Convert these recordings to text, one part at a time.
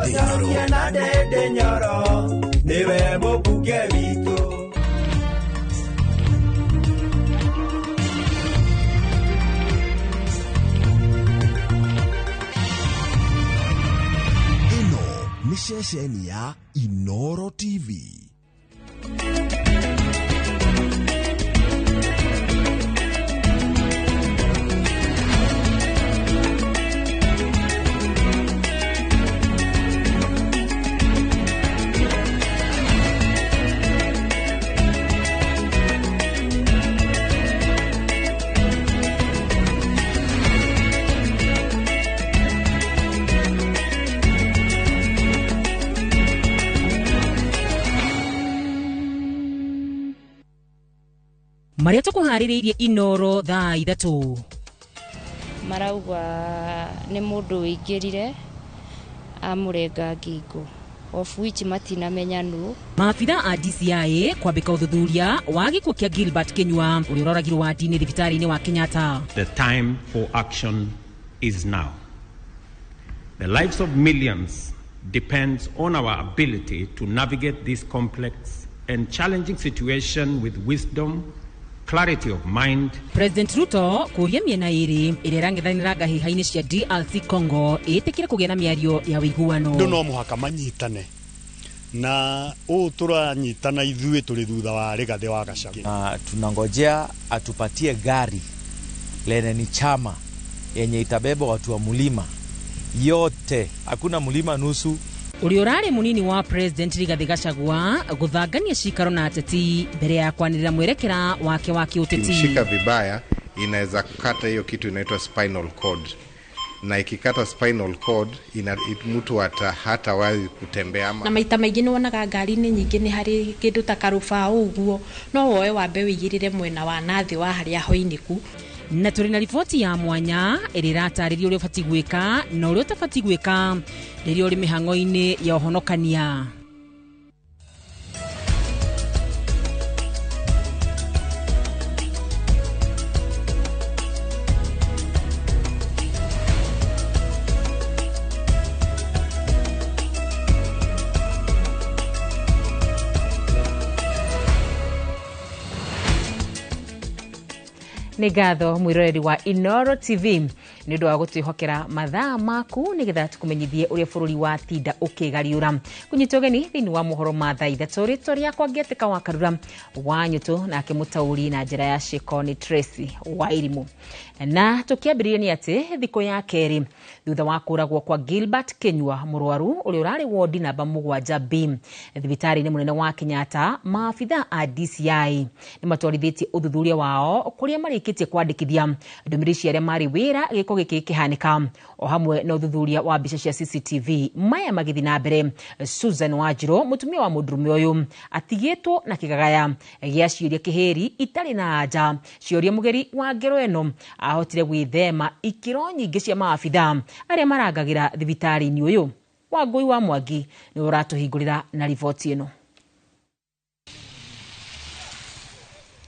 Ndĩ na Ndĩndĩ Nyoro nĩwe mũmbunge witũ. Ĩno nĩ ceceni ya Inooro TV. Marĩa tũkũharĩrĩirie Inooro thaa 3. Marauga nĩ mũndũ wĩingĩrire amũrenga ngingo, of which matinamenya nũ. Maabitha a DCI kwambĩka ũthuthuria wa gĩkuũ kĩa Gilbert Kinyua ũrĩa ũroragirwo wadi-inĩ thibitarĩ-inĩ wa Kenyatta. The time for action is now. The lives of millions depends on our ability to navigate this complex and challenging situation with wisdom, clarity of mind. President Ruto kũria mĩena ĩrĩ ĩrĩa ĩrang'ethanĩra ngahĩha-inĩ cia DRC Congo ĩtĩkĩre kũgĩa na mĩario ya ũiguano. Andũ no mũhaka manyitane na ũũ tũranyitana ithuĩ tũrĩ thutha wa Rigathĩ wa Gachagua. Tunangojea atupatie gari lenye ni chama yenye itabeba watu wa mlima yote, hakuna mlima nusu. Ũrĩa ũrarĩ mũnini wa President Rigathĩ Gachagua gũthangania cikaro na ateti mbere ya kwanĩrĩra mwerekera wake wa kĩũteti. Ukimshika vibaya inaweza kukata hiyo kitu inaitwa spinal cord, na ikikata spinal cord mtu hatawahi kutembea ama. Na maita maingĩ nĩ wonaga ngari-inĩ nyingĩ nĩ harĩ kĩndũ ta karũbaũ ũguo, no woe wambe wĩigĩrĩre mwena wa nathĩ wa harĩa hoinĩku. Na tũrĩ na riboti ya mwanya ĩrĩa ĩratarĩria ũrĩa ũbatiĩ gwĩka na ũrĩa ũtabatiĩ gwĩka rĩrĩa ũrĩ mĩhang'o-inĩ ya ũhonokania. Nĩ ngatho mwĩroreri wa Inooro TV nĩ ũndũ wa gũtwĩhokera mathaa maku nĩgetha tũkũmenyithie ũrĩa bũrũri wa tinda ũkĩgariũra. Kũnyita ũgeni thĩinĩ wa mohoro ma thaa 3, rĩtwa rĩakwa ngĩetĩka wa Karura wa Nyũtũ, nake mũtaũri na njĩra ya ciĩko nĩ Tracy Wairimu. Na tũkĩambĩrĩria nĩ atĩ thikũ ya kerĩ thutha wa kũragwo kwa Gilbert Kinyua mũrwaru ũrĩa ũrarĩ wodi namba 7 B thibitarĩ-inĩ mũnene wa Kenyatta, maabitha a DCI nĩ matwarithĩtie ũthuthuria wao kũrĩa marĩkĩtie kwandĩkithia ndũmĩrĩri cia arĩa marĩ wĩra gĩko gĩkĩ gĩkĩhanĩka, o hamwe na ũthuthuria wa mbica cia CCTV. Maya magĩthiĩ na mbere, Susan Wanjirũ mũtumia wa mũndũrũme ũyũ atigĩtwo na kĩgagaya gĩa ciũria kĩhĩri itarĩ na anja. Ciũria mũgeri wa ngero ĩno ahotire gwĩthema ikĩro nyingĩ cia maabitha arĩa marangagĩra thibitarĩ-inĩ ũyũ. Wangũi wa Mwangi nĩwe ũratũhingũrĩra na riboti ĩno.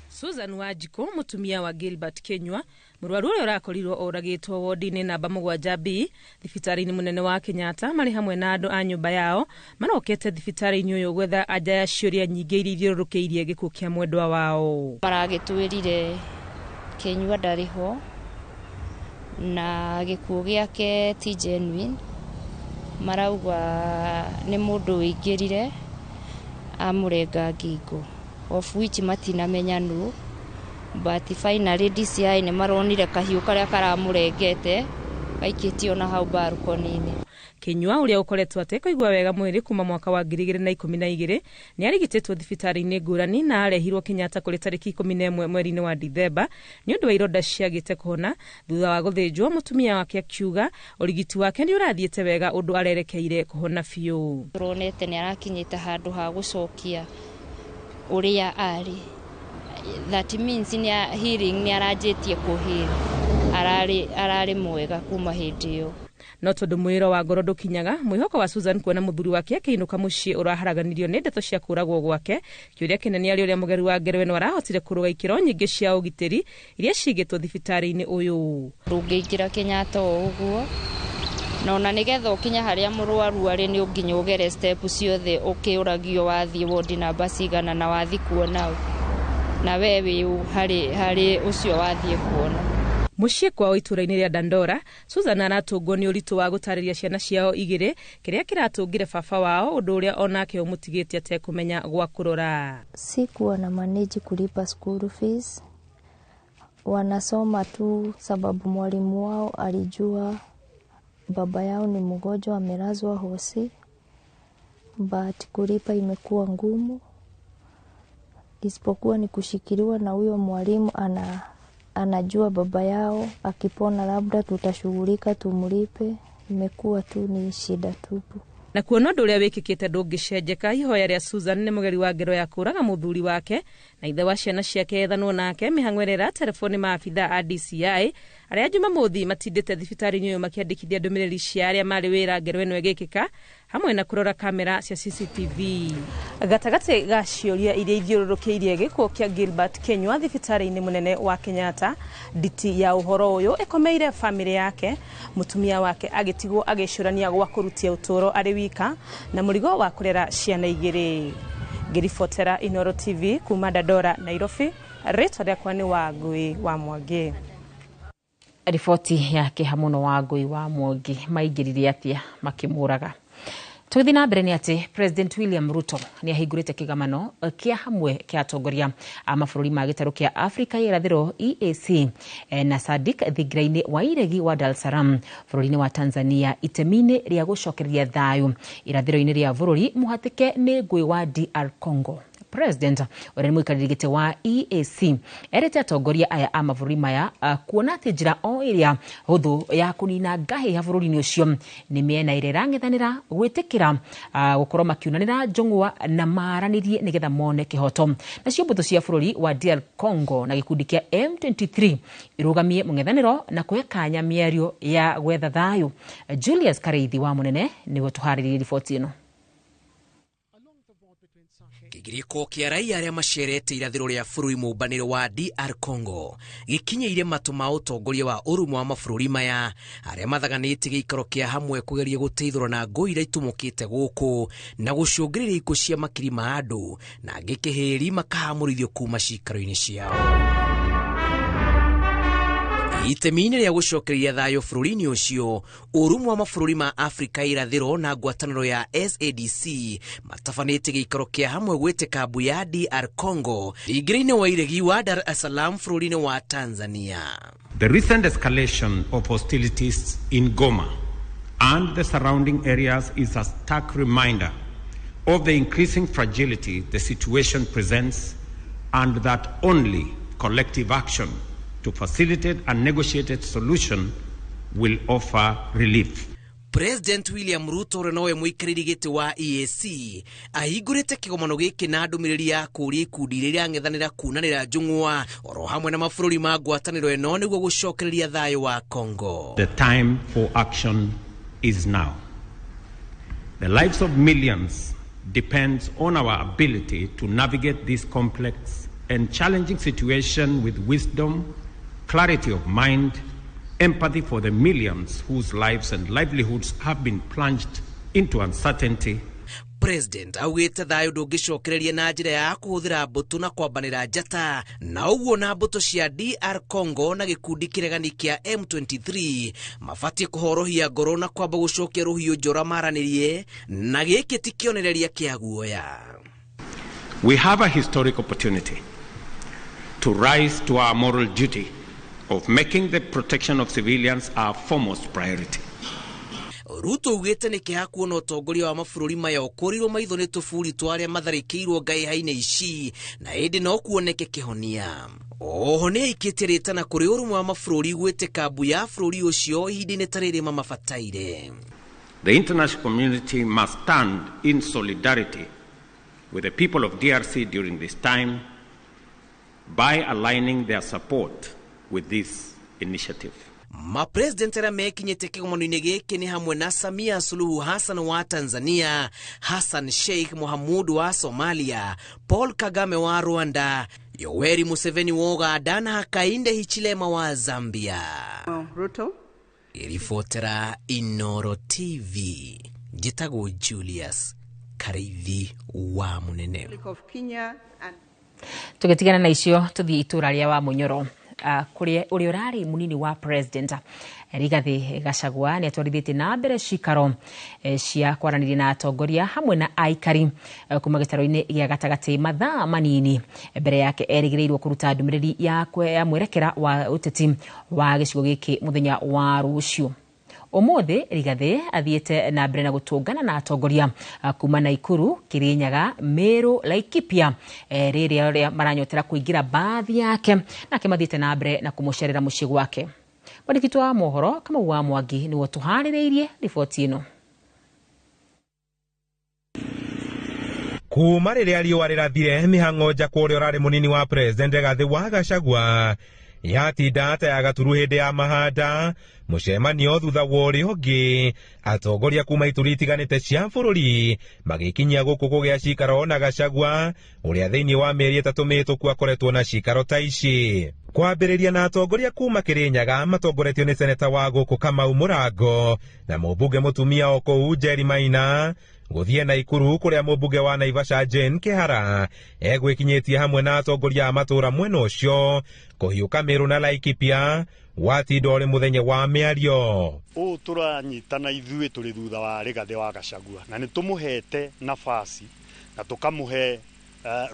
Susan Wanjikũ mũtumia wa Gilbert Kinyua mũrwaru ũrĩa ũrakorirwo oragĩtwo wodi-inĩ namba 7 B thibitarĩ-inĩ mũnene wa Kenyatta, marĩ hamwe na andũ a nyũmba yao marokete thibitarĩ-inĩ ũyũ gwetha anja ya ciũria nyingĩ iria ithiũrũrũkĩirie gĩkuũ kĩa mwendwa wao. Maragĩtwĩrire Kinyua ndarĩ ho na gĩkuũ gĩake ti genuine. Marauga nĩ mũndũ wĩingĩrire amũrenga ngingo, of which matinamenya nũ, but finally DCI nĩ maronire kahiũ karĩa karamũrengete gaikĩtio na hau balcony-inĩ. Kinyua ũrĩa ũkoretwo atekũigua wega mwĩrĩ kuma mwaka wa 2012 nĩ arigitĩtwo thibitarĩ-inĩ ngũrani na arehirwo Kenyatta kũrĩ tarĩki 11 mweri-inĩ wa Dithemba nĩ ũndũ wa ironda ciagĩte kũhona thutha wa gũthĩnjwo. Mũtumia wake akiuga ũrigiti wake nĩ ũrathiĩte wega ũndũ arerekeire kũhona biũ. Tũronete nĩ arakinyĩte handũ ha gũcokia ũrĩa arĩ, that means nĩ healing, nĩ aranjĩtie kũheal, ararĩ mwega kuma hĩndĩ ĩyo. No tondũ mwĩro wa ngoro ndũkinyaga, mwĩhoko wa Susan kuona mũthuri wake akĩinũka mũciĩ ũraharaganirio nĩ ndeto cia kũragwo gwake. Kĩũria kĩnene arĩ ũrĩa mũgeri wa ngero ĩno arahotire kũrũga ikĩro nyingĩ cia ũgitĩri iria cigĩtwo thibitarĩ-inĩ ũyũ. Ndũngĩingĩra Kenyatta o ũguo, Na ona nĩgetha ũkinye harĩa mũrwaru arĩ nĩ nginya ũgere step ciothe ũkĩũragio wathiĩ wodi namba cigana na wathiĩ kuona na we wĩ harĩ ũcio wathiĩ kuona. Mũciĩ kwao itũũra-inĩ rĩa Dandora, Susan aratũngwo nĩ ũritũ wa gũtarĩria ciana ciao igĩrĩ kĩrĩa kĩratũngire baba wao, ũndũ ũrĩa onake ũmũtigĩte atekũmenya gwa kũrora. Sikuwa na manage kulipa school fees, wanasoma tu sababu mwalimu wao alijua baba yao ni mgonjwa amelazwa hosi, but kulipa imekuwa ngumu, isipokuwa ni kushikiliwa na huyo mwalimu anajua baba yao akipona labda tutashughulika tumlipe. Imekuwa tu ni shida tupu. Na kuona ũndũ ũrĩa wĩkĩkĩte ndũngĩcenjeka, ihoya rĩa Susan nĩ mũgeri wa ngero ya kũraga mũthuri wake na ithe wa ciana ciake ethanwo nake mĩhang'o ĩrĩa ĩratelefoni maabithaa a DCI arĩa Jumamothi matindĩte thibitarĩ-inĩ ũyũ makĩandĩkithia ndũmĩrĩri cia arĩa marĩ wĩra ngero ĩno ĩgĩkĩka hamwe na kũrora kamera cia CCTV. Gatagatĩ ga ciũria iria ithiũrũrũkĩirie gĩkuũ kĩa Gilbert Kinyua thibitarĩ-inĩ mũnene wa Kenyatta, nditi ya ũhoro ũyũ ĩkomeire bamĩrĩ yake, mũtumia wake agĩtigwo agĩcũrania gwa kũrutia ũtũũro arĩ wika na mũrigo wa kũrera ciana igĩrĩ. Ngĩribotera Inooro TV kuma Dandora, Nairobi, rĩtwa rĩakwa nĩ Wangui wa Mwangi. Riboti yake hamuno Wangui wa Mwangi maingĩrire atĩa makĩmũraga. Tũgĩthiĩ na mbere nĩ atĩ President William Ruto nĩ ahingũrĩte kĩgamano kĩa hamwe kĩa atongoria a mabũrũri ma gĩtarũ kĩa Afrika ya irathĩro EAC na SADC thingira-inĩ wa iregi wa Dar es Salaam bũrũri-inĩ wa Tanzania itemi-inĩ rĩa gũcokereria thayũ irathĩro-inĩ rĩa bũrũri mũhatĩke nĩ ngũĩ wa DR Congo. President ũrĩa nĩ mũikarĩri gĩtĩ wa EAC erĩte atongoria aya a mabũrũri maya kuona atĩ njĩra o ĩrĩa hũthũ ya kũnina ngahĩha bũrũri-inĩ ũcio nĩ mĩena ĩrĩa ĩrang'ethanĩra gwĩtĩkĩra gũkorwo makiunanĩra njũng'wa na maranĩrie nĩgetha mone kĩhoto. Nacio mbũtũ cia bũrũri wa DR Congo na gĩkundi kĩa M23 irũgamie mũng'ethanĩro na kũhe kanya mĩario ya gwetha thayũ. Julius Kareithi wa Mũnene nĩwe tũharĩrĩirie riboti ĩno. Kĩgirĩko kĩa raia arĩa macerete irathĩro rĩa bũrũri mũmbanĩro wa DR Congo gĩkinyĩire matũ ma ũtongoria wa ũrũmwe wa mabũrũri maya arĩa mathaganĩte gĩikaro kĩa hamwe kũgeria gũteithũra na ngũĩ iria itumũkĩte gũkũ na gũcũngĩrĩria ikuũ cia makiri ma andũ na angĩ kĩhĩri makahamũrithio kuma ciikaro-inĩ ciao. Itemi-inĩ rĩa gũcokereria thayũ bũrũri-inĩ ũcio, ũrũmwe wa mabũrũri ma Afrika irathĩro na ngwatanĩro ya SADC matabanĩtie gĩikaro kĩa hamwe gwĩtĩka mbu ya DR Congo thingira-inĩ wa iregi wa Dar es Salaam bũrũri-inĩ wa Tanzania. The recent escalation of hostilities in Goma and the surrounding areas is a stark reminder of the increasing fragility the situation presents and that only collective action to facilitate a negotiated solution will offer relief. President William Ruto ũrĩa nowe mũikarĩri gĩtĩ wa EAC ahingũrĩte kĩgomano gĩkĩ na ndũmĩrĩri ya kũũria ikundi iria irang'ethanĩra kunanĩra njũng'wa oro hamwe na mabũrũri ma ngwatanĩro ĩno nĩguo gũcokereria thayũ wa Congo. The time for action is now. The lives of millions depends on our ability to navigate this complex and challenging situation with wisdom, clarity of mind, empathy for the millions whose lives and livelihoods have been plunged into uncertainty. President augĩte thayũ ndũngĩcokereria na njĩra ya kũhũthĩra mbũtũ na kwambanĩra njata na ũguo na mbũtũ cia DR Congo na gĩkundi kĩregani kĩa M23 mabatiĩ kũhorohia ngoro na kwamba gũcokia rũhiũ njora maranĩrie na gĩkĩ ti kĩonereria kĩa guoya. We have a historic opportunity to rise to our moral duty of making the protection of civilians our foremost priority. Ruto augĩte nĩ kĩeha kuona ũtongoria wa mabũrũri maya ũkũrĩirwo maitho nĩ tũburi twa arĩa matharĩkĩirwo ngaiha-inĩ ici na ĩndĩ no kuoneke kĩhonia. Oho nĩ aikĩtie rĩtana kũrĩ ũrũmwe wa mabũrũri gwĩtĩka mbu ya bũrũri ũcio ihinda-inĩ ta rĩrĩ mamabataire. The international community must stand in solidarity with the people of DRC during this time by aligning their support with this initiative. Mapresident arĩa mekinyĩte kĩgomano-inĩ gĩkĩ nĩ hamwe na Samia Suluhu Hassan wa Tanzania, Hassan Sheikh Mohamud wa Somalia, Paul Kagame wa Rwanda, Yoweri Museveni wa Uganda na Hakainde Hichilema wa Zambia. Ruto. Ngĩribotera Inooro TV, njĩtagwo Julius Karĩithi wa Mũnene. Tũgĩtigana na icio tũthiĩ itũra rĩa Wamunyoro, kũrĩa ũrĩa ũrarĩ mũnini wa president Rigathĩ Gachagua nĩ atwarithĩtie na mbere cikaro cia kwaranĩria na atongoria hamwe na aikari kuma gĩtarũ-inĩ gĩa gatagatĩ mathaa manini mbere yake erĩgĩrĩirwo kũruta ndũmĩrĩri ya mwerekera wa ũteti wa gĩcigo gĩkĩ mũthenya wa rũciũ. Ũmũthĩ Rigathĩ athiĩte na mbere na gũtũngana na atongoria kuma Naikuru, Kirinyaga, Meru, Laikipia, rĩrĩa arĩa maranyotera kũingĩra mbathi yake nake mathiĩte na mbere na kũmũcerera mũciĩ gwake. Mwandĩki wa mohoro Kamau wa Mwangi nĩwe tũharĩrĩirie riboti ĩno. Kuma rĩrĩa riũa rĩrathire mĩhang'o njakwo ũrĩa ũrarĩ mũnini wa president Rigathĩ wa Gachagua yatinda ta ya gaturu hĩndĩ ya mahanda mũcemanio thutha wa ũrĩa ũngĩ atongoria kuma ituri itiganĩte cia bũrũri magĩkinyia gũkũ kũgĩa cikaro na Gachagua ũrĩa thĩinĩ wa mĩeri 3 mĩhĩtũku akoretwo na cikaro ta ici. Kwambĩrĩria na atongoria kuma Kirinyaga matongoretio nĩ seneta wa gũkũ Kamau Mũrango na mũmbunge mũtumia o kũu Njeri Maina, gũthiĩ Naikuru kũrĩa mũmbunge wa Naivasha Jane Kĩhara egwĩkinyĩtie hamwe na atongoria a matũũra mwena ũcio kũhiũka Meru na Laikipia watinda ũrĩ mũthenya wa mĩario. Ũũ tũranyitana ithuĩ tũrĩ thutha wa Rigathĩ wa Gachagua na nĩ tũmũhete nafasi na tũkamũhe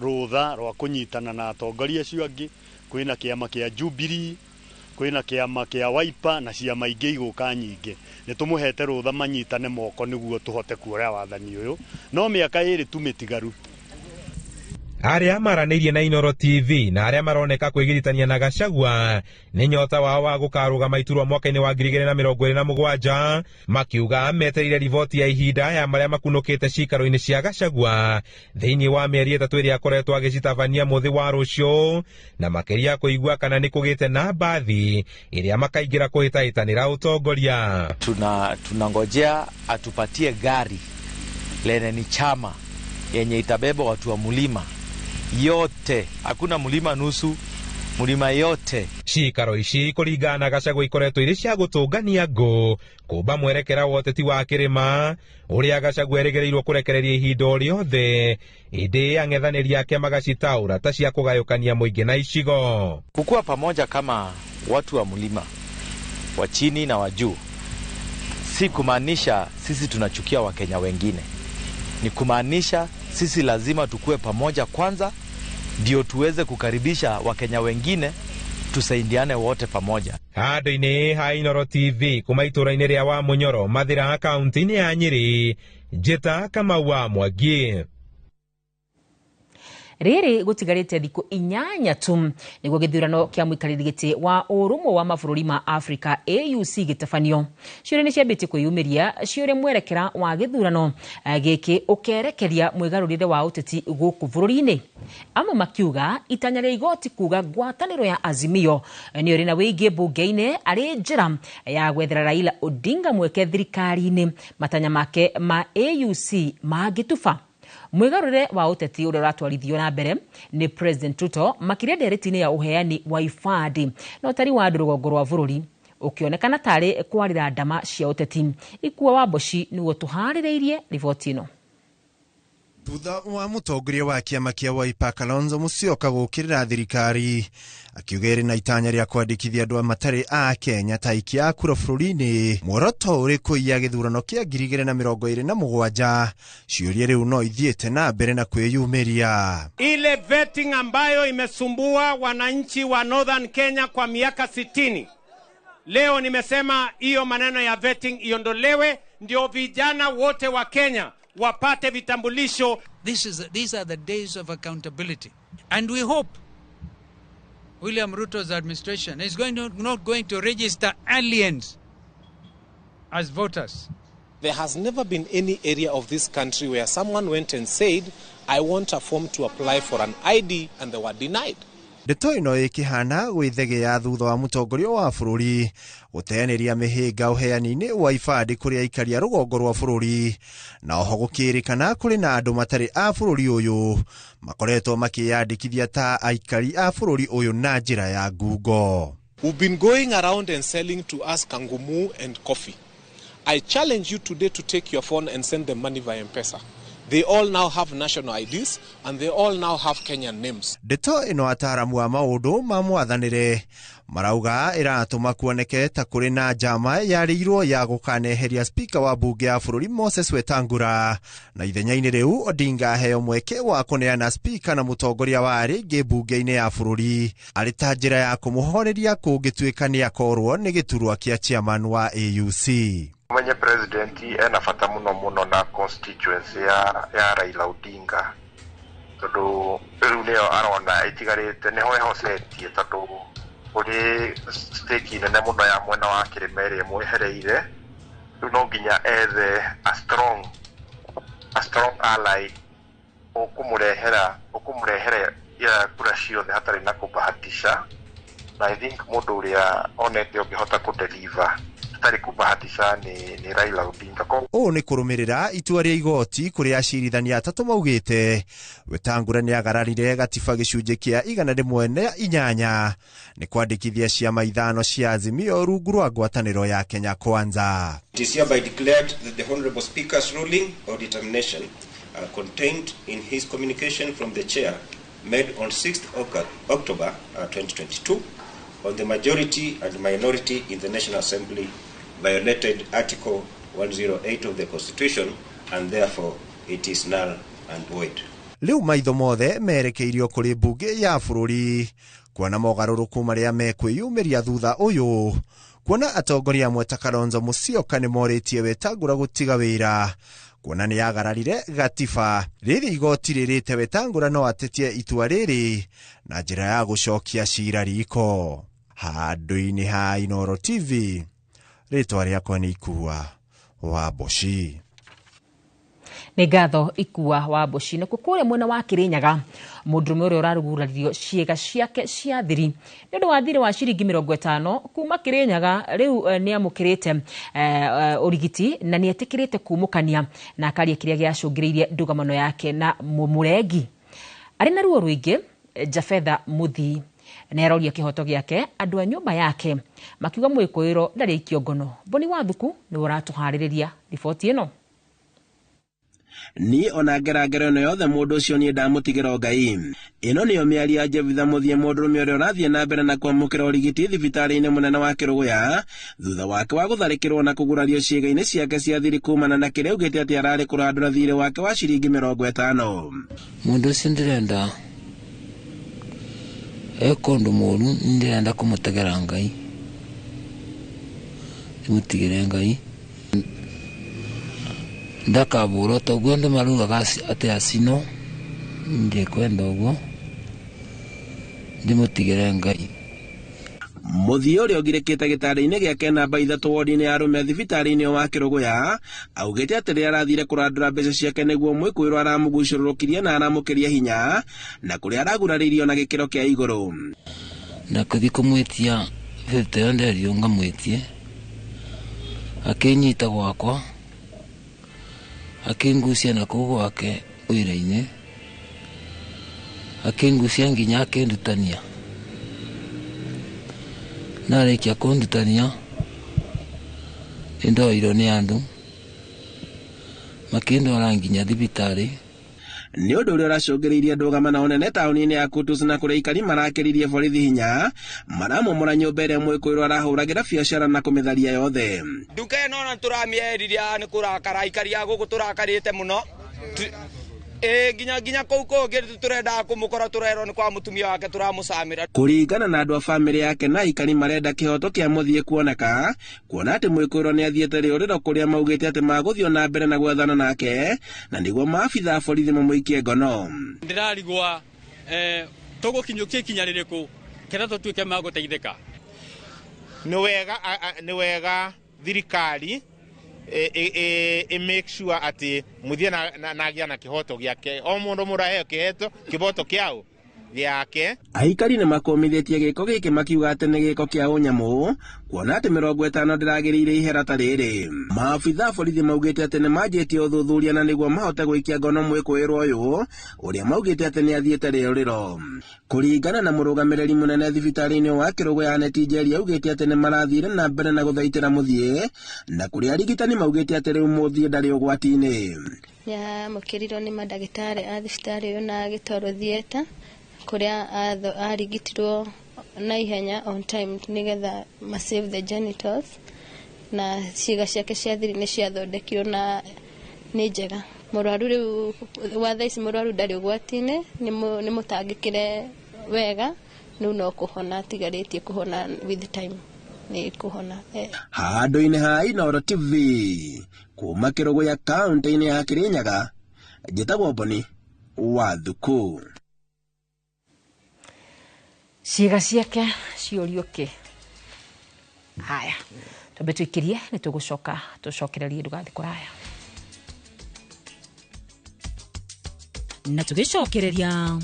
rũtha rwa kũnyitana na atongoria acio angĩ. Kwĩna kĩama kĩa Jubilee, kwĩna kĩama kĩa Wiper na ciama ingĩ igũka nyingĩ. Nĩ tũmũhete rũtha manyitane moko nĩguo tũhote kuoya wathani ũyũ, no mĩaka 2 tu mĩtigaru. Arĩa maranĩirie na Inooro TV na arĩa maroneka kwĩgiritania na Gachagua nĩ nyota wao wa gũkarũgama iturwa mwaka-inĩ wa 2027 makiuga metereire riboti ya ihinda ya marĩa makunũkĩte cikaro-inĩ cia Gachagua thĩinĩ wa mĩeri 3 ĩrĩa akoretwo agĩcitabania mũthĩ wa rũciũ, na makĩria kũigua kana nĩ kũgĩte na mbathi ĩrĩa makaingĩra kũhĩtahĩtanĩra ũtongoria. Tunangojea atupatie gari lenye ni chama yenye itabeba watu wa mulima yote, hakuna mulima nusu, mulima yote. Cikaro ici kũringana na Gachagua ikoretwo irĩ cia gũtũngania ngũ kũmba mwerekera wa ũteti wa kĩrĩma ũrĩa Gachagua erĩgĩrĩirwo kũrekereria ihinda o rĩothe, ĩndĩ ang'ethanĩri ake magacitaũra ta cia kũgayũkania mũingĩ na icigo. Kukua pamoja kama watu wa mulima wa chini na wa juu si kumaanisha sisi tunachukia Wakenya wengine, ni kumaanisha sisi lazima tukue pamoja kwanza ndio tuweze kukaribisha Wakenya wengine, tusaidiane wote pamoja. Handũ-inĩ ha Inooro TV kuma itũũra-inĩ rĩa Wamunyoro, Mathira, kaunti-inĩ ya Nyĩrĩ, njĩta Kamau wa Mwangi. Rĩrĩ gũtigarĩte thikũ 8 tu nĩguo gĩthurano kĩa mũikarĩri gĩtĩ wa ũrũmwe wa mabũrũri ma Afrika AUC gĩtabanio. Ciũria nĩ ciambĩtie kwĩyumĩria ciũria mwerekera wa gĩthurano gĩkĩ ũkerekeria mwĩgarũrĩre wa ũteti gũkũ bũrũri-inĩ. Amwe makiuga itanya rĩa igoti kuga ngwatanĩro ya Azimio nĩyo ĩrĩ na wĩingĩ mbunge-inĩ arĩ njĩra ya gwethera Raila Odinga mweke thirikari-inĩ matanya make ma AUC mangĩtuba. Mwĩgarũrĩre wa ũteti ũrĩa ũratwarithio na mbere nĩ President Ruto makĩria ndereti-inĩ ya ũheani wa ibandĩ na ũtari wa andũ rũgongo rwa bũrũri ũkĩonekana tarĩ kwarĩra ndama cia ũteti. Ikua wa Mboci nĩguo tũharĩrĩirie riboti ĩno. Thutha wa mũtongoria wa kĩama kĩa Wiper Kalonzo Musyoka gũũkĩrĩra thirikari akiuga ĩrĩ na itanya rĩa kwandĩkithia andũ matarĩ a Kenya ta aikia a kura bũrũri-inĩ, muoroto ũrĩ kũiya gĩthurano kĩa 2027. Ciũria rĩu no ithiĩte na mbere na kwĩyumĩria. Ile vetting ambayo imesumbua wananchi wa Northern Kenya kwa miaka 60, leo nimesema hiyo maneno ya vetting iondolewe, ndio vijana wote wa Kenya wapate vitambulisho. These are the days of accountability, and we hope William Ruto's administration is not going to register aliens as voters. There has never been any area of this country where someone went and said, I want a form to apply for an ID, and they were denied. Ndeto ĩno ĩkĩhana gwĩthegea thutha wa mũtongoria wa bũrũri gũteanĩria mĩhĩnga ũheani-inĩ wa ibandĩ kũrĩ aikari a rũgongo rwa bũrũri, na oho gũkĩrĩkana kũrĩ na andũ matarĩ a bũrũri ũyũ makoretwo makĩyandĩkithia ta aikari a bũrũri ũyũ na njĩra ya ngungo. Who've been going around and selling to us kangumu and coffee. I challenge you today to take your phone and send them money via M-Pesa. They all now have national IDs and they all now have Kenyan names. Ndeto ĩno ataaramu a maũndũ ma mwathanĩre marauga ĩratũma kuoneke ta kũrĩ na njama yarĩirwo ya gũkaneheria spika wa mbunge ya bũrũri Moses Wetangula, na ithenya-inĩ rĩu Odinga aheo mweke wa kũneana spika na mũtongoria wa rĩngĩ mbunge-inĩ ya bũrũri arĩ ta njĩra ya kũmũhoreria kũngĩtuĩka nĩ akorwo nĩ gĩturwa kĩa chairman wa AUC. Mwenye president ena bata muno muno na constituency ya Raila Odinga, tondu riu nio arona itigarite niho ehocetie, tondu kuri stake nene muno ya mwena wa kirima ĩrĩa ĩmwehereire. Riu no nginya ethe a strong ally ũkũmũrehera kura ciothe hatarĩ na kũbahatisha, na I think mũndũ ũrĩa onete ũngĩhota kũdeliver hatarĩ kũbahatisha ni Raila Odinga. Ũũ nĩ kũrũmĩrĩra itua rĩa igoti kũrĩa acirithania atatũ maugĩte Wetangula nĩagararire gatiba gĩcunjĩ kĩa 108 nĩ kwandĩkithia ciama 5 cia Azimio rungu rwa ngwatanĩro ya Kenya Kwanza. It is hereby declared that the Honorable Speaker's ruling or determination are contained in his communication from the chair made on 6th October 2022 on the majority and minority in the National Assembly violated Article 108 of the Constitution, and therefore it is null and void. Rĩu maitho mothe merekeirio kũrĩ mbunge ya bũrũri kuona mogarũrũku marĩa mekwĩyumĩria thutha ũyũ, kuona atongoria amwe ta Kalonzo Musyoka nĩ morĩtie Wetangula gũtiga wĩra kuona nĩ agararire gatiba. Rĩrĩ igoti rĩrĩte Wetangula no atetie itua rĩrĩ na njĩra ya gũcokia cira riko. Handũ-inĩ ha Inooro TV, rĩtwa rĩakwa nĩ Ikua wa Mboci. Nĩ ngatho Ikua wa Mboci. Nakuo kũrĩa mwena wa Kĩrĩnyaga, mũndũrũme ũrĩa ũrarugũranirio ciĩga ciake cia thiri nĩ ũndũ wa thirĩ wa ciringi 50 kuma Kĩrĩnyaga rĩu nĩ amũkĩrĩte ũrigiti na nĩ etĩkĩrĩte kumũkania na akaria kĩrĩa gĩacũngĩrĩirie ndũgamano yake na mũrengi. Arĩ na ruo rũingĩ, Jafetha Muthii nĩ aroria kĩhoto gĩake andũ a nyũmba yake makiuga mwĩkũĩro ndarĩ aikio ngono. Boni Wathuku nĩwe ũratũharĩrĩria riboti ĩno. Ni ona ngerangero ĩno yothe mũndũ ũcio niĩ ndamũtigĩra Ngai. Ĩno nĩyo mĩario ya Jevitha Mũthie, mũndũrũme ũrĩa ũrathiĩ na mbere na kwamũkĩra ũrigiti thibitarĩ-inĩ mũnene wa Kĩrũgũya thutha wake wa gũtharĩkĩrwo na kũgurario ciĩga-inĩ ciake cia thiri kumana na kĩrĩa augĩte atĩ ararĩ kũrandũra thirĩ wake wa ciringi 50. Mũndũ ũcio ndĩrenda eka ũndũ mũũru, ndĩrenda kũmũtegera Ngai, ndĩmũtigĩre Ngai ndakabũrwo toguo andũ marugaga atĩ acino, ndikwenda ũguo, ndĩmũtigĩre Ngai. Mũthie ũrĩa ũgirĩkĩte gĩtanda-inĩ gĩake namba 3 wodi-inĩ ya arũme thibitarĩ-inĩ wa Kĩrũgũya augĩte atĩ rĩrĩa arathire kũrandũra mbeca ciake nĩguo mwĩkũĩrwo aramũgucũrũrũkirie na aramũkĩria hinya na kũrĩa aragurarĩirio na gĩkĩro kĩa igũrũ. Na kũthiĩ kũmwĩtia 50 ĩyo nderirwo ngamwĩtie, akĩnyita gwakwa akĩngucia na kũu gwake wĩra-inĩ, akĩngucia nginya akĩndutania. Narĩkia kũndutania nĩndoirwo nĩ andũ makĩndwara nginya thibitarĩ. Nĩ ũndũ ũrĩa ũracũngĩrĩirie ndũgamano nene taũni-inĩ ya Kutus na kũrĩa aikari marakĩririe borithi hinya maramomora nyũmba ĩrĩa mwĩkũĩrwo arahũragĩra biacara na kũmĩtharia yothe. Nduka ĩno ona tũramĩeririe nĩ kũrakara aikari a gũkũ tũrakarĩte mũno. Nginya kũu kũngĩ tũrendaga kũmũkora tũrerwo nĩ kwa mũtumia wake tũramũcamĩra. Kũringana na andũ a bamĩrĩ yake na aikari marenda kĩhoto kĩa Mũthie kuoneka, kuona atĩ mwĩkũĩrwo nĩ athiĩte rĩũrĩro kũrĩa maugĩte atĩ magũthiĩ na mbere na gwethana nake na nĩguo maabitha a borithi mamũikie ngono. Ndĩrarigwa tũgũkinyũkia ikinya rĩrĩkũ ketha tũtuĩke magũteithĩka. Nĩ wega thirikari e make sure ati Muthie na agĩa na kĩhoto gĩake. O mũndũ mũndũ aheo kĩhoto kiao Gĩake. Aikari nĩ makũmithĩtie gĩko gĩkĩ makiuga atĩ nĩ gĩko kĩa ũnyamũ kuona atĩ 50 ndĩragĩrĩire ihera ta rĩrĩ. Maabitha a borithi maugĩte atĩ nĩ manjĩtie ũthuthuria na nĩguo mahote gũikia ngono mwĩkũĩrwo ũyũ ũrĩa maugĩte atĩ nĩ athiĩte rĩũrĩro. Kũringana na mũrũgamĩrĩri mũnene thibitarĩ-inĩ wa Kĩrũgũya Aneti Njeri augĩte atĩ nĩ marathire na mbere na gũthaitĩra mũthiĩ na kũrĩa arigitani maugĩte atĩ rĩu mũthiĩ ndarĩ ũgwati-inĩ. Nĩamũkĩrirwo nĩ mandagĩtarĩ a thibitarĩ ũyũ na agĩtwarwo theatre kũrĩa arigitirwo na ihenya on time nĩgetha ma save the genitals na ciĩga ciake cia thiri nĩ ciathondekirwo na nĩ njega. Mũrwaru rĩu wa thaa ici mũrwaru ndarĩ ũgwati-inĩ, nĩ mũtangĩkĩre wega, rĩu no kũhona atigarĩtie kũhona with time nĩ kũhona. Handũ-inĩ ha Inooro TV kuma Kĩrũgũya kaũntĩ-inĩ ya Kĩrĩnyaga, njĩtagwo Boni wa Thuku. Ciĩga ciake ciũrio kĩ? Haya, twambe tũikĩrie nĩ tũgũcoka tũcokererie ndũgathiĩ kũraya. Na tũgĩcokereria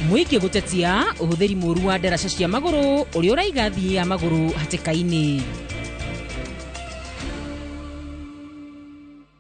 mũingĩ gũtetia ũhũthĩri mũru wa ndaraca cia magũrũ ũrĩa ũraiga thii ya magũrũ hatĩka-inĩ.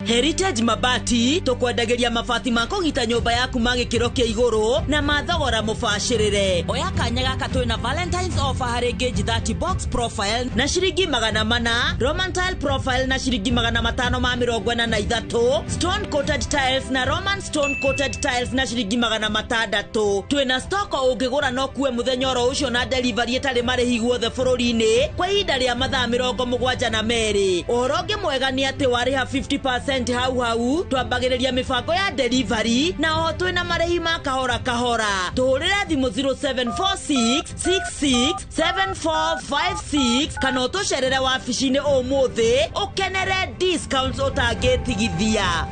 Heritage Mabati tukwendagĩria mabati ma kũgita nyũmba yaku ma gĩkĩro kĩa igũrũ na ma thogora mũbacĩrĩre. Oya kanya gaka twĩna Valentine's offer harĩ gauge 30 box profile na ciringi 400, Roman tile profile na ciringi 543, stone coated tiles na Roman stone coated tiles na ciringi 600. Twĩna stock ũngĩgũra no kuwe mũthenya oro ũcio na delivery ĩtarĩ marĩhi guothe bũrũri-inĩ kwa ihinda rĩa mathaa 72. Ũhoro ũngĩ mwega nĩ atĩ warĩha 50% hau hau twambagĩrĩria mĩbango ya delivery na oho twĩna marĩhi ma kahora kahora. Tũhũrĩre thimũ 0746667456 kana ũtũcerere wabici-inĩ ũmũthĩ ũkenere discounts ũtangĩtigithia.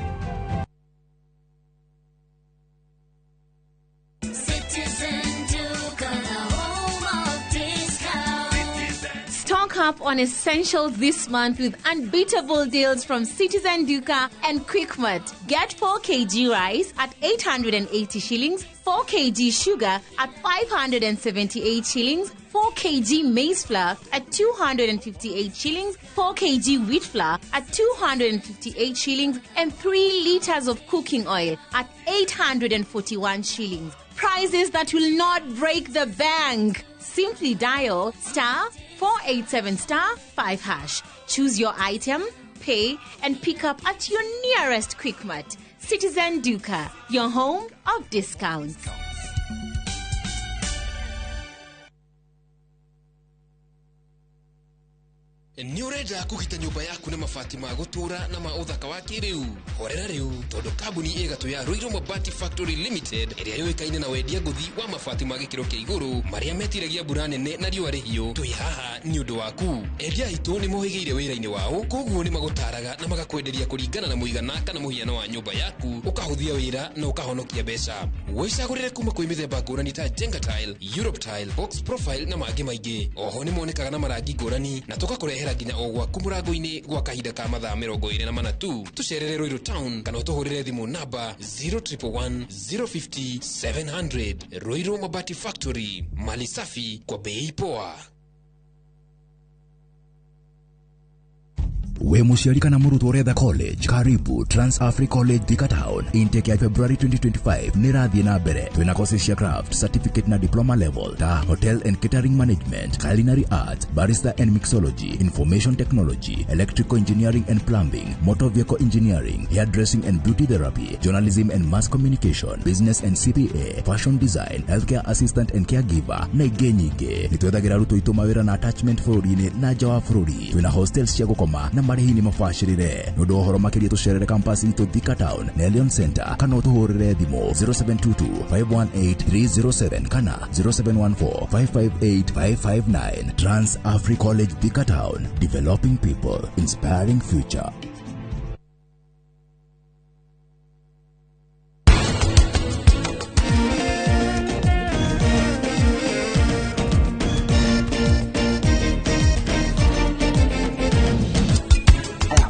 Stock up on essentials this month with unbeatable deals from Citizen Duka and Quickmart. Get 4 kg rice at 880 shillings, 4 kg sugar at 578 shillings, 4 kg maize flour at 258 shillings, 4 kg wheat flour at 258 shillings, and 3 liters of cooking oil at 841 shillings. Prices that will not break the bank. Simply dial star 487 star 5 hash. Choose your item, pay, and pick up at your nearest Quickmart. Citizen Duka, your home of discounts. Nĩ ũrenda kũgita nyũmba yaku na mabati ma gũtũũra na ma ũthaka wa kĩrĩu? Horera rĩu tondũ kambuni ĩgatũ ya Ruiru Mabati Factory Limited ĩrĩa yũĩkaine na wendia ngũthi wa mabati ma gĩkĩro kĩa igũrũ marĩa metiragia mbura nene na riũa rĩhiũ, twĩ haha nĩ ũndũ waku. Endia aitũ nĩ mohĩgĩire wĩra-inĩ wao, koguo nĩ magũtaraga na magakwenderia kũringana na mũigana kana mũhiano wa nyũmba yaku, ũkahũthia wĩra na ũkahonokia mbeca. Wĩcagũrĩre kuma kwĩ mĩthemba ngũrani ta Jenga Tile, Europe Tile, Box Profile na mangĩ maingĩ. Oho nĩ monekaga na marangi ngũrani na tũgakũrehera nginya o gwaku mũrango-inĩ gwa kahinda ka mathaa 24 tu. Tũcerere Ruiru Town kana ũtũhũrĩre thimũ namba 0111 050 700. Ruiru Mabati Factory, mali safi kwa bei poa. We mũciari kana mũrutwo ũretha college, karibu Trans Africa College Thika Town. Intake ya February 2025 nĩ ĩrathiĩ na mbere. Twĩna courses cia craft, certificate na diploma level ta hotel and catering management, culinary arts, barista and mixology, information technology, electrical engineering and plumbing, motor vehicle engineering, hairdressing and beauty therapy, journalism and mass communication, business and CPA, fashion design, healthcare assistant and caregiver na ingĩ nyingĩ. Nĩ twethagĩra arutwo aitũ mawĩra na attachment bũrũri-inĩ na nja wa bũrũri. Twĩna hostels cia gũkoma na marĩhi nĩ mabacĩrĩre. Nĩ ũndũ wa ũhoro makĩria tũcerere campus itũ Thika Town, Nelion Center, kana ũtũhũrĩre thimũ 0722 518 307 kana 0714 558 559. Trans Africa College Thika Town, developing people, inspiring future.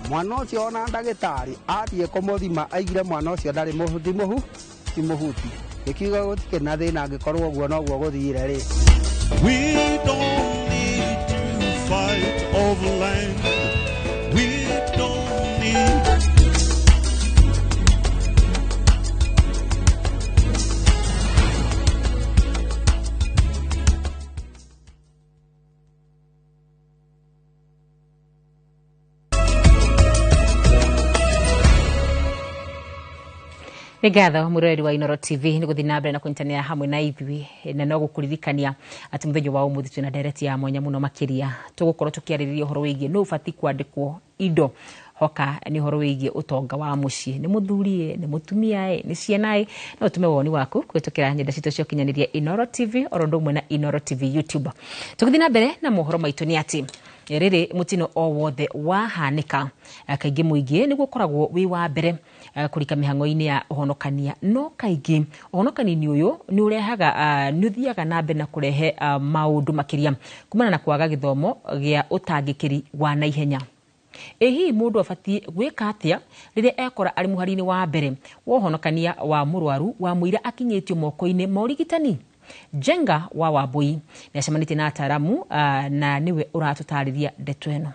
Mwana ũcio ona ndagĩtarĩ athiĩ kũmũthima aigire mwana ũcio ndarĩ mũhuti mũhu ti mũhuti. Nĩkiuga gũtikĩrĩ na thĩna angĩkorwo ũguo noguo gũthire rĩ. We don't need to fight over land. We don't need. Nĩ ngatho mwĩroreri wa Inooro TV nĩ gũthiĩ na mbere na kũnyitanĩra hamwe na ithuĩ, na no gũkũririkania atĩ mũthenya wa ũmũthĩ twĩna ndereti ya mwanya mũno makĩria. Tũgũkorwo tũkĩarĩrĩria ũhoro wĩgiĩ nũ ũbatiĩ kwandĩkwo indo hoka nĩ ũhoro wĩgiĩ ũtonga wa mũciĩ, nĩ mũthuri nĩ mũtumia nĩ ciana. No ũtũme woni waku kũhĩtũkĩra nyenda citũ cia ũkinyanĩria Inooro TV oro ũndũ ũmwe na Inooro TV YouTube. Tũgĩthiĩ na mbere na mohoro maitũ nĩ atĩ rĩrĩ mũtino o wothe wahanĩka, kaingĩ mũingĩ nĩguo ũkoragwo wĩ wa mbere kũrika mĩhang'o-inĩ ya ũhonokania, no kaingĩ ũhonokani-inĩ ũyũ nĩ ũrehaga, nĩ ũthiaga na mbere na kũrehe maũndũ makĩria kumana na kwaga gĩthomo gĩa ũtangĩkĩri wa naihenya. Ĩ hihi mũndũ abatiĩ gwĩka atĩa rĩrĩa ekora arĩ mũhari-inĩ wa mbere wa ũhonokania wa mũrwaru wa mũira akinyĩtio moko-inĩ ma ũrigitani? Jenga wa Wambui nĩ acemanĩtie na ataaramu na nĩwe ũratũtarĩria ndeto ĩno.